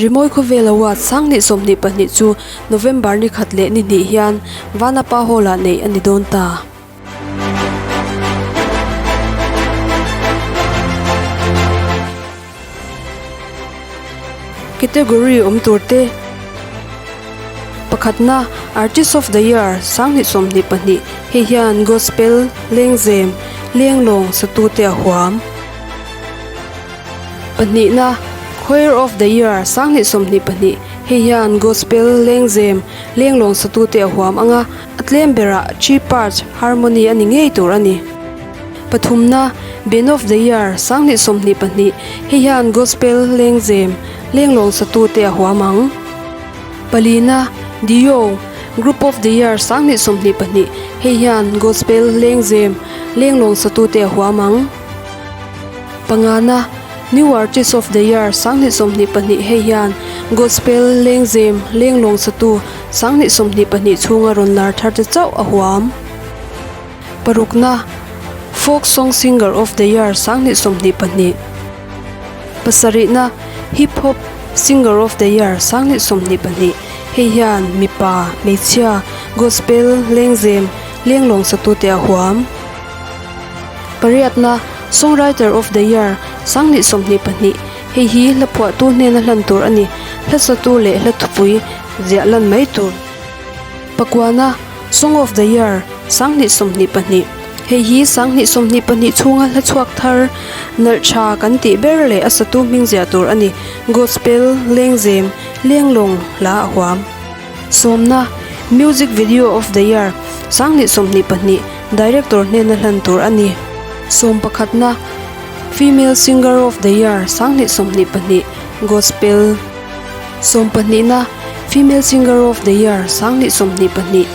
Rimawi khawvel award 2022 chu November ni khat leh ni hnih hian Vanapa Hall-ah neih a ni dawn ta. Category awm tur te Pakhatna, Artist of the Year 2022 hei hian Gospel, Lengzem, Lenglawng satute a huam. Pahnihna, Choir of the Year 2022 hei hian Gospel, Lengzem, Lenglawng satute a huam anga a tlem berah three parts harmony a ni ngei tur a ni. Pathumna, Band of the Year 2022 hei hian Gospel, Lengzem, Lenglawng satute a huam ang. Palina, Dio, Group of the Year 2022 hei hian Gospel, Lengzem, Lenglawng satute a huam ang. Pangana, New Artist of the Year 2022 hei hian Gospel, Lengzem, Lenglawng satu 2022 chhunga rawn lar thar te chauh a huam. Parukna, Folk Song Singer of the Year 2022. Pasarihna, Hip Hop Singer of the Year 2022 hei hian mipa, hmeichhia, Gospel, Lengzem, Lenglawng satute a huam. Pariatna, Songwriter of the Year 2022 hei hi hla phuahtu hnena hlan tur a ni, hla satu leh hla thupui ziah lan mai tur. Pakuana, Song of the Year 2022 hei hi 2022 chhunga hla chhuak thar nalh tha kan tih ber leh a satu hming ziah tur a ni, Gospel, Lengzem, Lenglawng hla a huam. Sawmna, Music Video of the Year 2022 Director hnena hlan tur a ni. Sawm pakhatna, Female Singer of the Year 2022 Gospel. Sawm pahnihna, Female Singer of the Year 2022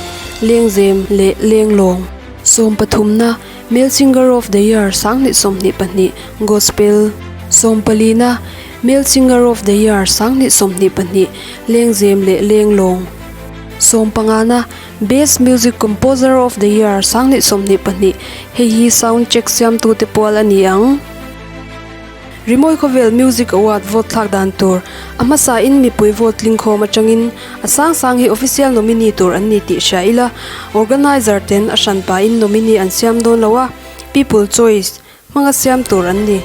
Lengzem leh Lenglawng. Sawm pathumna, Male Singer of the Year 2022 Gospel. Sawm palina, Male Singer of the Year 2022 Lengzem leh Lenglawng. Sawm pangana, Best Music Composer of the Year 2022 hei hi sound check siamtute pual a ni ang. Rimawi Khawvel Music Award vote thlak dan tur a hmasa in mipui vote tling khawm atangin a sang sang hi official nominee tur an ni tih hria ila, organizer ten a hran pahin nominee an siam dawn lo a, people choice hmanga siam tur an ni.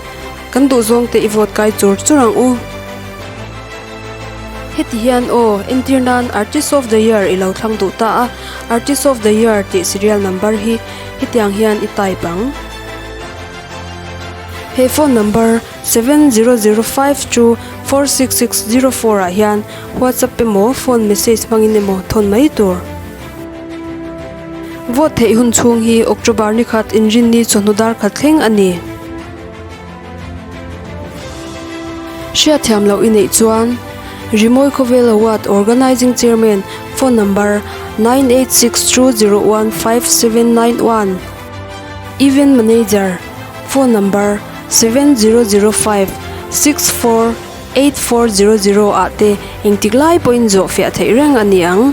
Kan duh zawng te i vote kai chur chur ang u. Heti hian aw, entir nan Artist of the Year i lo thlang duh ta a, Artist of the Year tih serial number hi hetiang hian i type ang. He phone number 7005246604 ah hian WhatsApp emaw phone message hmangin emaw thawn mai tur. Vote theih hun chhung hi October ni khat inrinni chawhnu dar khat thleng a ni. Hriatthiam loh i neih chuan Rimawi Khawvel Award Organizing Chairman phone number 9862015791. Event Manager, Phone number, 7005 64 8400 ah te engtik lai pawhin zawhfiah theih reng a ni ang.